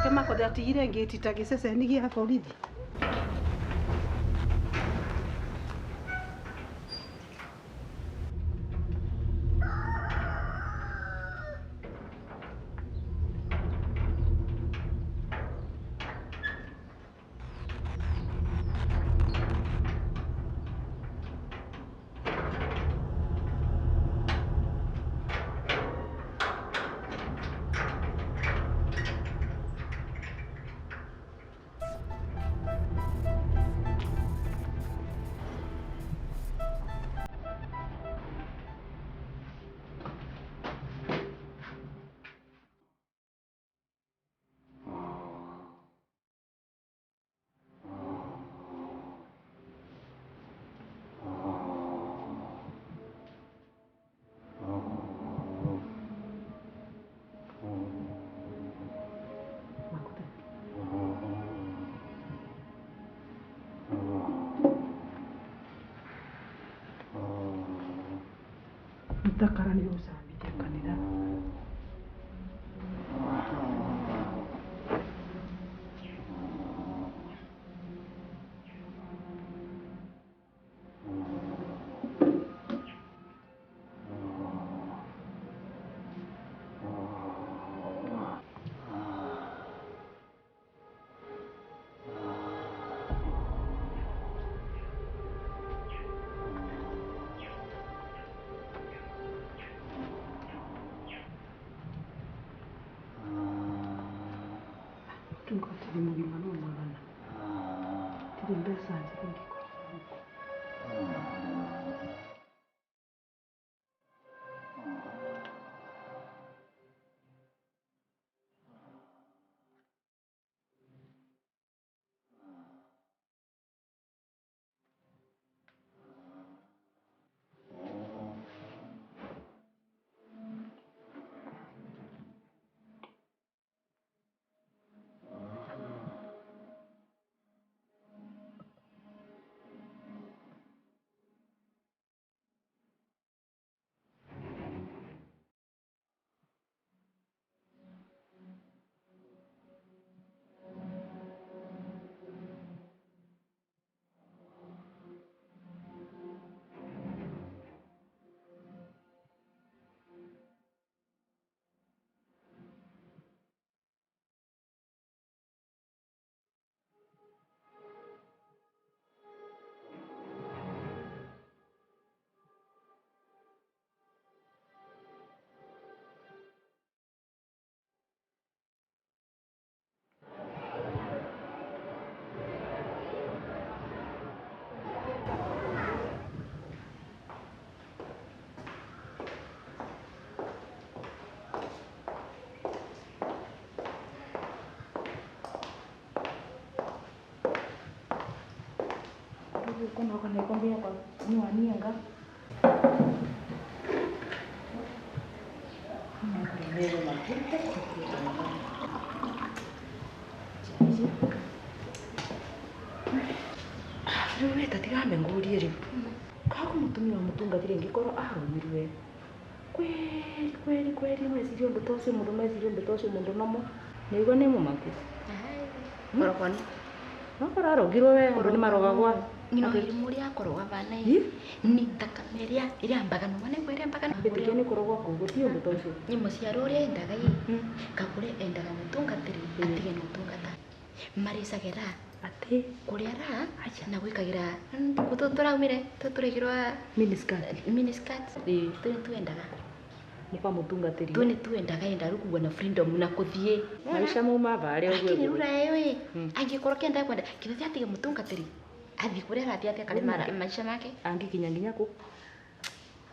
Nake Makothe atigire ngĩti ta gĩceceni gĩa borithi. Mutakara nĩ ũcambithia kanitha. Tungatiri mugima no magana. Tiri mbeca njega ngĩkorwo mũhuko. Rĩu we ta tigambe ngũrie rĩ, kaga mũtumia wa mũtungatĩri angĩkorwo arũmirwe kweri kweri kweri meciria ũndũ ta ũcio mũndũ meciria ũndũ ta ũcio mũndũ nomo nĩigua nĩ mũmaku. Korokoni. Nokorwo arũngirwo we andũ nĩ marogagwa. Ngino irimu rĩakorwo bana ni thakame ĩrĩa ĩrĩambaga no wane ĩrĩambaga. Wĩtĩkia nĩ kũrogwo kũu gũtirĩ ũndũ ta ũcio. Nyimbo cia rũrĩa endaga ĩ kakũrĩa endaga mũtungatĩri atige na ũtungata marĩcagĩra atĩ kũrĩa ra na gwĩkagĩra tũkũ tũraumire tũtũrĩkĩrwa miniskirt miniskirt tũ nĩ twendaga nĩ kwa mũtungatĩri tũ nĩ twendaga enda rĩu kũgua na freedom na kũthiĩ maica mauma barĩa ũguo. Lakini rura ĩyo ĩ angĩkorwo kĩenda kwenda kĩthe atige mũtungatĩri athiĩ kũrĩa arathiĩ athiĩ akare maica make angĩkinya nginya kũ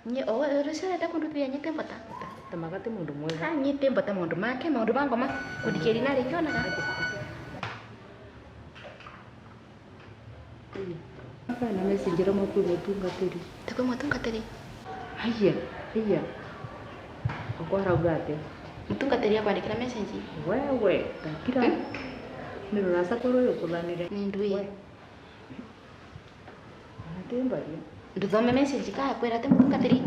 nye o rũcio arenda kũndũ thia nyite mbota ta magate mũndũ mwega nyite mbota maũndũ make maũndũ ma ngoma kũndikĩri na rĩngĩ onaga. Hapana message ramo kwĩ mũtungatĩri. Ta kwĩ mũtungatĩri? Haiya, haiya. Okwa arauga atĩa? Mũtungatĩri akwandĩkĩra message. Wewe, takira. Nĩ rũraca korwo ũyũ kũthanire. Nĩ ndũĩ. Atimbaria. Nduthome message kaya kwĩra atĩ mũtungatĩri.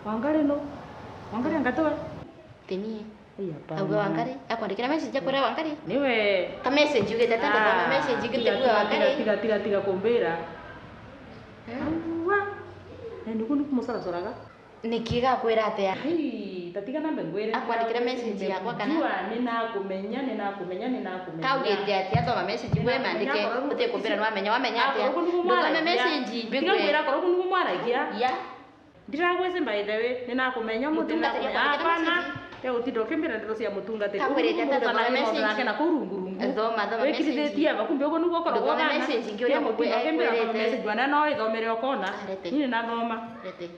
Wangari no. Wangari angatoa. Tenie. Auga Wangari akwandikira message akwira Wangari niwe ka message ugite tata thoma message ugite kuga Wangari tiga tiga tiga kumbira wa ndugu nukumusarasoraga niki gakwira atia ai tatiga nambe ngwire akwandikira message yakwa kana jua ninakumenya ninakumenya ninakumenya kaugite atia thoma message we mandike utie kumbira ni wamenya wamenya atia nduthome message tiga ngwira korwo niguo mwaragia ya ndiragwece by the way ninakumenya muti Mũtungatĩri hapana te utindo kimbira ndeto cia mutungatiri Kakwĩrĩte atĩa thoma message? nake na kuu rungurungu Thoma, thoma message. wikirithĩtie aba kumbe ũguo nĩguo ũkoragwo Ndũthome ũhana. message ingĩ ũrĩa Tiga mũtindo mũkwĩ- ũkĩmbĩra thoma ekwĩrĩte. message wana no ĩthomere ũkona Rete. niĩ nĩnathoma rete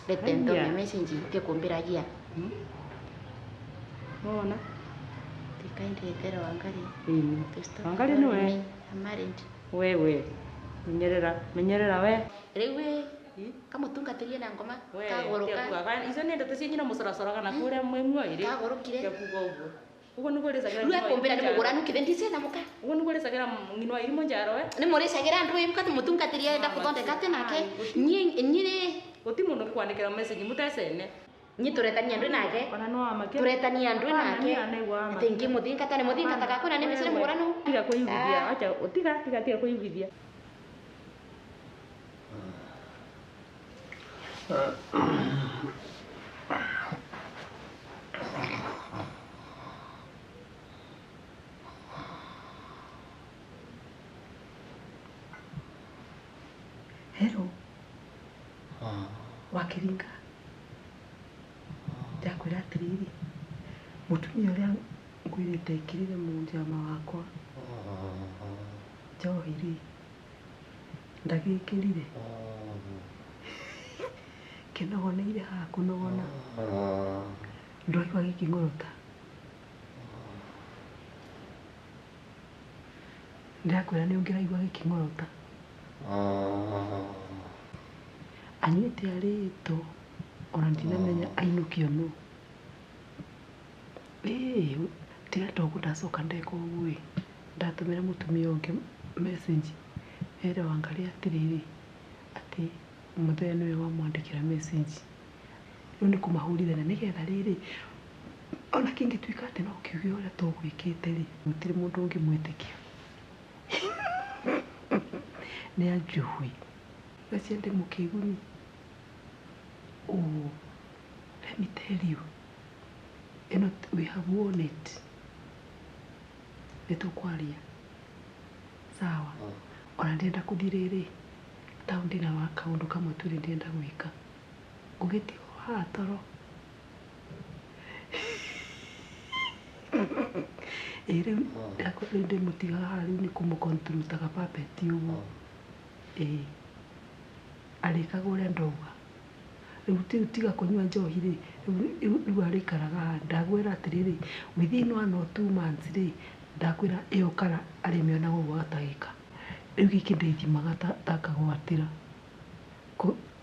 rete nthome message utie kumbira gia wona tikaindetera Wangari ĩni To stop Wangari calling nĩwe me. I'm married. wewe menyerera menyerera we Rĩu we kamutungatĩrie na ngoma kagũrũka icio nĩ ndeto cia nyina mũcoracoraga na kũrĩa mwĩ muoirĩ kagũrũkire kuga ũguo ũguo nĩguo ũrĩcagĩra rĩu akumbĩra nĩ mũgũranu kithe ndicena mũka ũguo nĩguo ũrĩcagĩra ng'ino wa irimũ njaro we nĩ mũrĩcagĩra andũ ĩ mũkati mũtungatĩrie enda kũthondeka atĩ nake nyĩ gũti mũndũ ũngĩkwandĩkĩra message mũtecene nyĩ tũretania andũ nake ona no amake tũretania andũ nake atĩ ngĩmũthingata nĩ mũthingataga kwĩna nĩ mĩcere mũgũranu tiga kwĩiguithia acha tiga tiga tiga kwĩiguithia Hello. Wakiringa. Ndakwĩra atĩrĩrĩ, mũtumia ũrĩa ngwĩrĩte ekĩrire mũnjama wakwa njohi rĩ, ndagĩkĩrire. Kĩnogoneire haha kũnogona. Ndwaigua gĩkĩng'orota. Ndĩrakwĩra nĩ ũngĩraigua gĩkĩng'orota. Anyuĩte arĩtwo ona ndinamenya ainũkio nũ. Ĩĩ tiga toguo ndacoka ndeka ũguo ĩ, ndatũmĩra mũtumia ũngĩ message ere Wangari atĩrĩrĩ, atĩ mũthee nĩwe wamwandĩkĩra message. Rĩu nĩ kũmahũrithania nĩgetha rĩrĩ ona kĩngĩtuĩka atĩ no kiuge ũrĩa tũgwĩkĩte rĩ, gũtirĩ mũndũ ũngĩmwĩtĩkia. Nĩ anjuhi. Gaciende mũkĩguni. Oh, let me tell you. Ĩno we have won it. Nĩ tũkwaria. Sawa. Ona ndĩrenda kũthiĩ rĩrĩ taũni na kaũndũ kamwe tu ndĩrenda gwĩka. Ngũgĩtigwo haha toro. Ĩ rĩu rĩu ndĩmũtigaga haha rĩu nĩ kũmũ control ta ga puppet ũguo. Ĩ arĩkaga ũrĩa ndauga. Rĩu tiga kũnyua njohi rĩ, rĩu arĩikaraga haha. Ndakwĩra atĩrĩrĩ, within 1 or 2 months rĩ, ndakwĩra ĩyo kara arĩmĩonaga ũguo gatagĩka. Rĩu gĩkĩ ndĩthimaga ta kagwatĩra.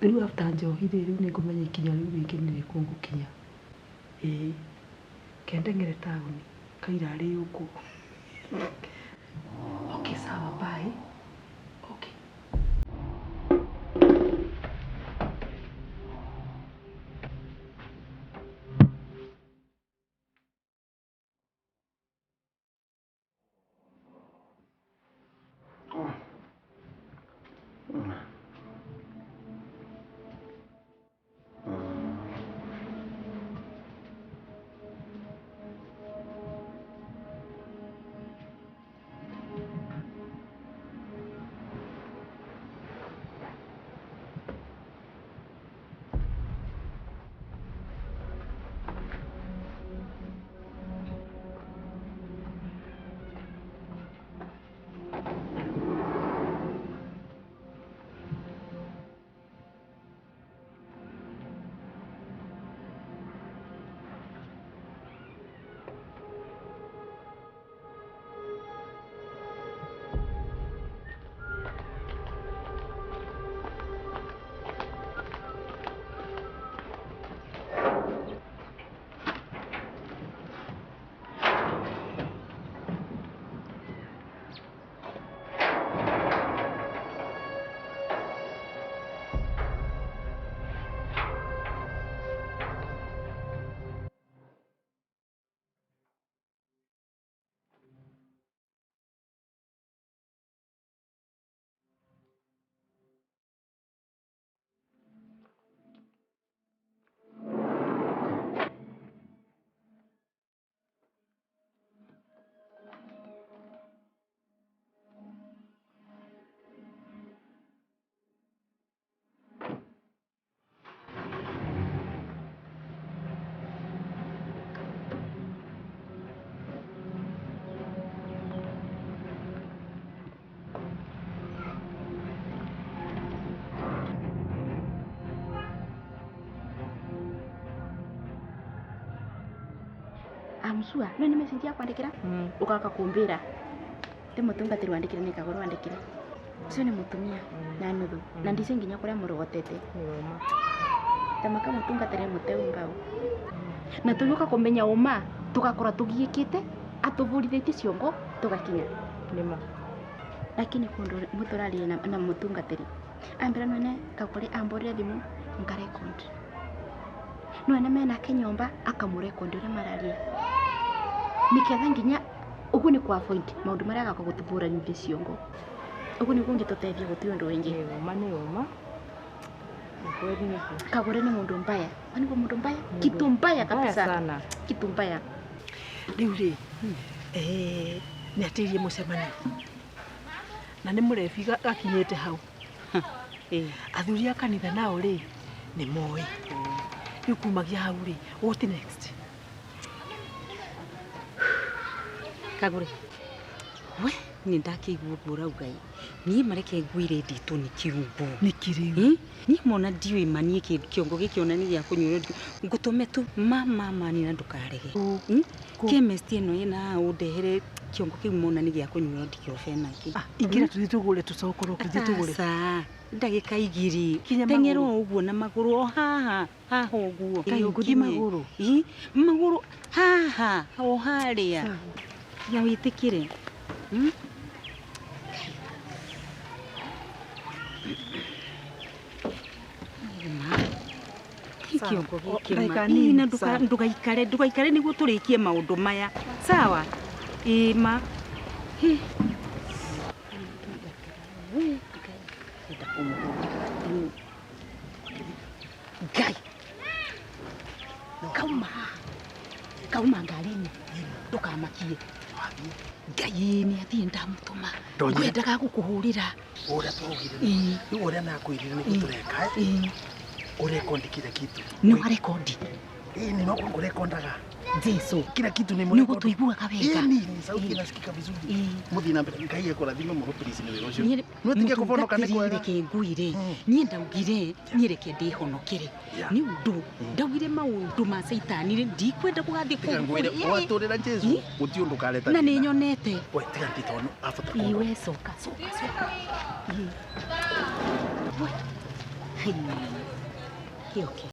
Rĩu after njohi rĩ, rĩu nĩngũmenya ikinya rĩu rĩngĩ nĩ rĩrĩkũ ngũkinya. Ĩĩ kendeng'ere taũni kaira arĩũkwo. Okay, sawa, bye. Okay. I'm sure no ni message ya kwandikira ukaka kumbira ti mutungatiri wandikire ni Kagure wandikire ucio ni mutumia na nuthu na ndice nginya kuria murogotete tamaka mutungatiri muteu mbau na tuguka kumenya uma tugakora tugiikite atuvurithĩtie ciongo tugakinya nima lakini kundu muturarie na mutungatiri ambira nwene Kagure amborire thimu ngarekondi nwene menake nyomba akamurekondi uria mararia niketha nginya uguo ni kwa point maundu maria agaka gutuburanithia ciongo uguo niguo ngitutethia guti undu wingi uma ni uma kweli ni Kagure ni mundu mbaya kwani kwa mundu mbaya kitu mbaya kabisa sana kitu mbaya riu ri ni atirie mucemanio na ni murebi gakinyite hau athuri a kanitha nao ri ni moi riu kumagia hau ri what next Kagure we ni ndakĩigua ũguo ũrauga ĩ niĩ mareke ngwĩre nditũ nĩ kĩungu nĩ kĩrĩu niĩ mona ndiũĩ ma niĩ kĩongo gĩkĩ ona nĩ gĩa kũnyuĩrwo ngũtũme tu mama ni na ndũkarege chemist ĩno ĩna ũndehere kĩongo kĩu mona nĩ gĩa kũnyuĩrwo diclofenac ingĩra tũthiĩ tũgũre tũcokoro tũthiĩ tũgũre ndagĩka igĩrĩ teng'era o ũguo na magũrũ o haha haha ũguo ngũthiĩ magũrũ magũrũ haha o harĩa na wĩtĩkĩre kĩongo gĩkĩ ma na ndũgaikare ndũgaikare nĩguo tũrĩkie maũndũ maya sawa ĩĩ ma Ngai kauma kauma ngari-inĩ ndũkamakie Ngai nĩ athiĩ ndamũtũma ngwendaga gũkũhũrĩra ũrĩa twaugire rĩu ũrĩa nakwĩrire nĩguo tũreka urekondi kila kitu ni warekondi ni no kurekondaga Jesu kila kitu ni niguo tuiguaga wega ni sauti inasikika vizuri muthi na mbere Ngai ekũrathime mũno please ni wĩra ũcio no tige kũbonoka nĩ kwega reke ngwire niĩ ndaugire niĩ reke ndĩhonokere nĩ ũndũ ndaugire maũndũ ma caitani ndikwenda gũgathiĩ kũu ngwire watũrĩra Jesu gũtirĩ ũndũ ũkareta na nĩ nyonete we tiga nditono abata iwe coka coka coka Okay.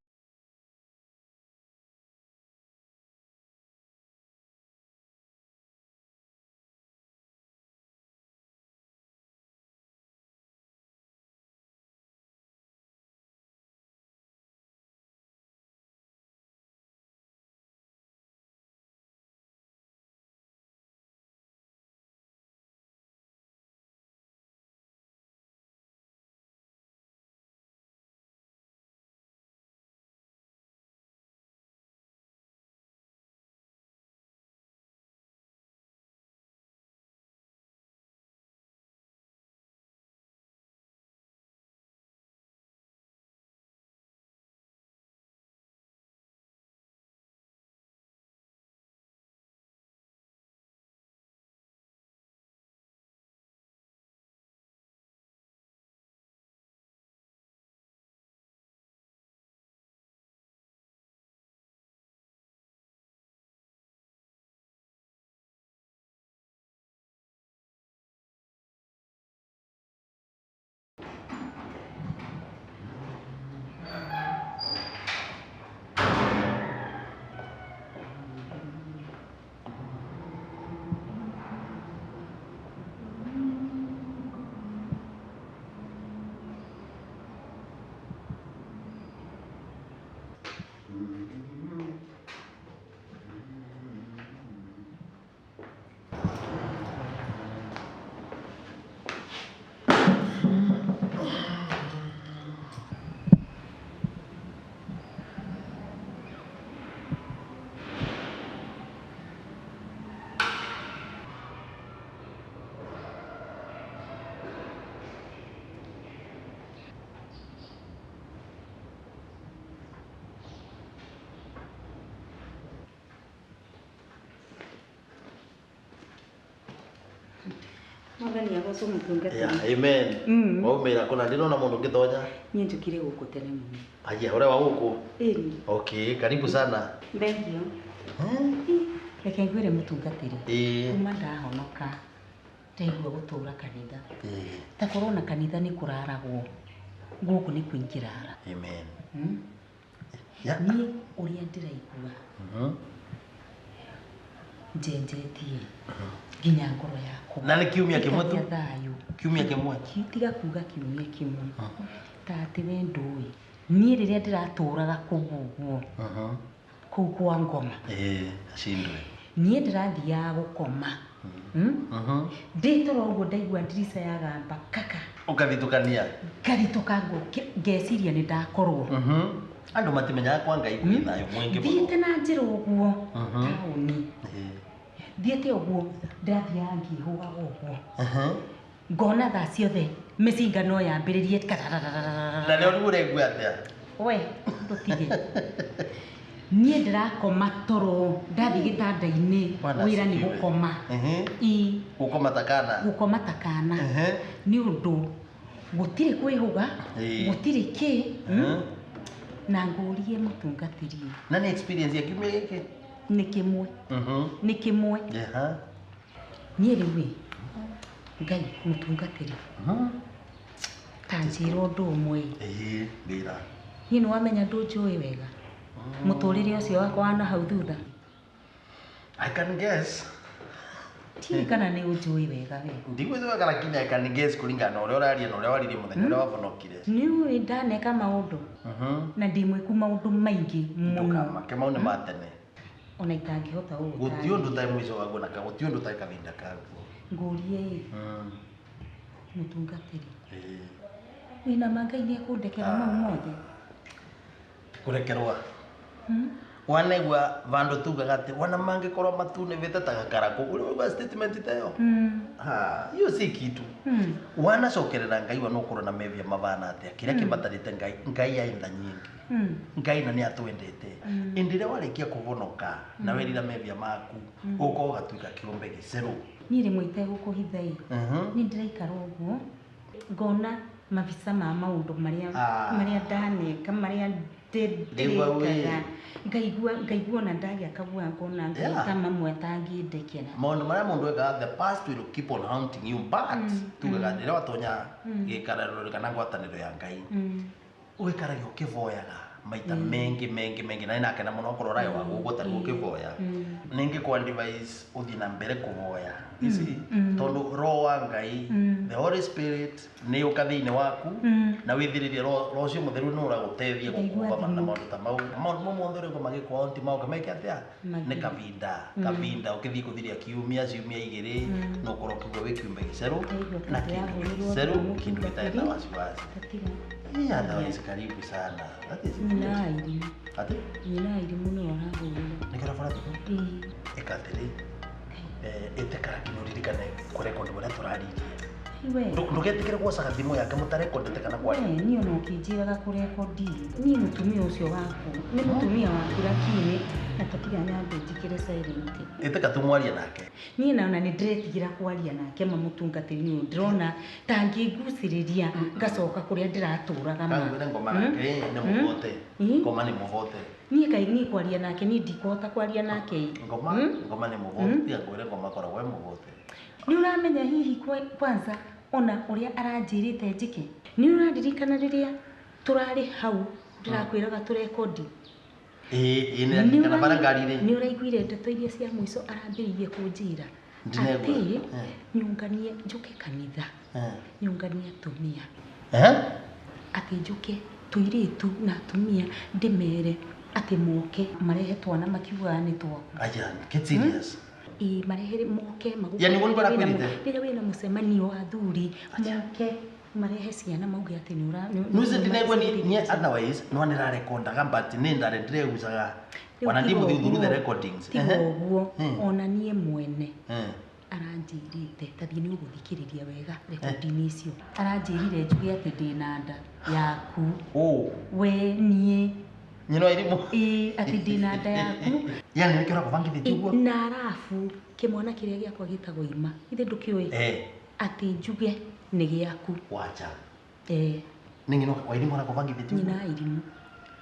Mwathani agocwo mũtungatĩri. Yeah, amen. Waumĩra kũna ndĩrona mũndũ ũngĩtonya. Niĩ njũkire gũkũ tene mũno. Aya, ũrĩa wa gũkũ? Ĩni. Okay, karibu sana. Thank you. Reke ngwĩre mũtungatĩri. Kuma ndahonoka ndaigua gũtũra kanitha. Ta korwo na kanitha nĩ kũraragwo gũkũ nĩ kũingĩrara. Amen. Niĩ ũrĩa ndĩraigua njenjetie nginya ngoro yakwa. Na nĩ kiumia kĩmwe tu? Thayũ. Kiumia kĩmwe? Tiga kuga kiumia kĩmwe. Ta atĩ we ndũĩ. Niĩ rĩrĩa ndĩratũraga kũu ũguo. Kũu kwa ngoma. Acindwe. Niĩ ndĩrathiaga gũkoma. Ndĩ toro ũguo ndaigua ndirica yagamba kaka. Ũkathitũkania? Ngathitũka ngeciria nĩ ndakorwo. Andũ matimenyaga kwa Ngai kwĩ thayũ mwingĩ mũno. Thiĩte na njĩra ũguo taũni. Thiĩte ũguo ndĩrathiaga ngĩhũgaga ũguo. Ngona thaa ciothe mĩcinga no yambĩrĩrie Na nĩ ũrĩa ũraigua atĩa? We ndũtige. Niĩ ndĩrakoma toro ndathiĩ gĩtanda-inĩ wĩra nĩ gũkoma. Gũkoma ta kana? Gũkoma ta kana. Nĩ ũndũ gũtirĩ kwĩhũga, gũtirĩ kĩ. Na ngũrie mũtungatĩri. Na nĩ experience ya kiumia gĩkĩ? Nĩ kĩmwe. Nĩ kĩmwe. Niĩ rĩu ĩ Ngai mũtungatĩri. Ta njĩra ũndũ ũmwe. Mbĩra. Niĩ nĩ wamenya ndũnjũĩ wega. Mũtũrĩre ũcio wakwa wa na hau thutha. I can guess. Tiũĩ kana nĩ ũnjũĩ wega we. Ndigwĩthĩ wega lakini I can guess kũringana na ũrĩa ũraria na ũrĩa waririe mũthenya ũrĩa wavonokire. Nĩ ũĩ ndaneka maũndũ. Na ndĩ mwĩku maũndũ maingĩ mũno. Ndũkamake mau nĩ ma tene. Ona itangĩhota ũũ. Gũtirĩ ũndũ ũtarĩ mũico waguo na gũtirĩ ũndũ ũtarĩ kahinda kaguo. Ngũrie ĩ. Mũtungatĩri. Wĩna ma Ngai nĩekũndekera mau mothe? Kũrekerwa. Wanaigua vandu tugaga atĩ wana mangĩkorwo matunĩvĩte ta gakarakũ ũrĩ waigua statement ta ĩyo? Hiyo si kitu. Wanacokerera Ngai wa nũkorwo na mevia mavana atĩa kĩrĩa kĩbatarĩte Ngai Ngai aĩ tha nyingĩ. Ngai na nĩ atwendete. Ĩndĩ ĩrĩa warĩkia kũvonoka na werira mevia maku ũka ũgatuĩka kĩũmbe gĩcerũ. Niĩ rĩmwe itegũkũhitha ĩ niĩ ndĩraikara ũguo ngona mabica ma maũndũ marĩa marĩa ndaneka marĩa ndĩrekaga ngaigua ona ndagĩa kaguoya ngona Ngai ta mamwe atangĩndekera. Maũndũ marĩa mũndũ ekaga the past will keep on haunting you but tugaga rĩrĩa watonya gĩikarĩro kana ngwatanĩro ya Ngai ũgĩikaragia ũkĩvoyaga maita mengi mengi mengi na nĩndakena mũno okorwo ũrarĩ wa gũkũ ũtarĩ ũkĩvoya. Nĩngĩkũ advise ũthiĩ na mbere kũvoya. You see? Tondũ roho wa Ngai the Holy Spirit nĩ ũka thĩinĩ waku na wĩthĩrĩrie roho ũcio mũtheru nĩ ũragũteithia gũkũba na maũndũ ta mau. Maũndũ mau mothe ũrĩa magĩkwo nti maũka meke atĩa? Nĩ kavinda kavinda ũkĩthiĩ kũthiria kiumia ciumia igĩrĩ no ũkorwo ũkĩigua wĩ kiumbe gĩcerũ na kĩndũ gĩcerũ kĩndũ gĩtarĩ na wasiwasi. Otherwise karibu sana. That is Nyina Irene. Ati? Nyina Irene nĩwe ũrahũrĩra. Nĩkĩo ũrabara thimũ? Ĩka atĩrĩ. Ĩtĩkara nginya ũririkane kũrekondi ũrĩa tũraririe. Ndũgetĩkĩre gwocaga thimũ yake mũtarekondete kana kwaria. Niĩ ona ũkĩnjĩraga kũrekondi. Niĩ mũtumia ũcio waku nĩ mũtumia waku lakini na tatiga nyambe njĩkĩre silent. Ĩtĩka tu mwarie nake. Niĩ naona nĩ ndĩretigĩra kwaria nake ma mũtungatĩri nĩ ndĩrona ta angĩngucĩrĩria ngacoka kũrĩa ndĩratũraga ma. Kangwĩre ngoma nake nĩ mũvote. Ngoma nĩ mũvote. Niĩ kaĩ niĩ kwaria nake niĩ ndikũhota kwaria nake. Ngoma ngoma nĩ mũvote. Tiga ngwĩre ngoma koragwo e mũvote. Nĩ ũramenya hihi kwanza ona ũrĩa aranjĩrĩte njĩke. Nĩ ũraririkana rĩrĩa tũrarĩ hau ndĩrakwĩraga tũrekondi. Ĩĩ nĩndaririkana bara ngari-inĩ. Nĩ ũraiguire ndeto iria cia mũico arambĩrĩirie kũnjĩra. Atĩ nyũnganie njũke kanitha. Nyũnganie atumia. Atĩ njũke tũirĩtu na atumia ndĩmere atĩ moke marehe twana makiugaga nĩ twaku. Aya, get serious. Ĩĩ marehe moke magũkũ. Yani nĩguo nĩkwĩrĩte? Rĩrĩa wĩna mũcemanio wa athuri moke marehe ciana mauge atĩ nĩ ũra. Nuzi ndinegwa ni otherwise no nĩrarekondaga but nĩ ndarĩ ndĩregucaga ona ndimũthiĩ through the recordings. Tiga ũguo ona niĩ mwene aranjĩrĩte ta thiĩ nĩ ũgũthikĩrĩria wega rekondi-inĩ icio. Aranjĩrire njuge atĩ ndĩna nda yaku. We niĩ Nyina wa Irimũ. Ĩĩ atĩ ndĩna nda yaku. Yani nĩkĩo ũrakũbangithĩtie ũguo? Na arabu kĩmwana kĩrĩa gĩakwa gĩtagwo Ima. Ithe ndũkĩũĩ? Atĩ njuge nĩ gĩaku. Wacha. Nĩ Nĩ nyina wa Irimũ arakũbangithĩtie ũguo? Nyina wa Irimũ.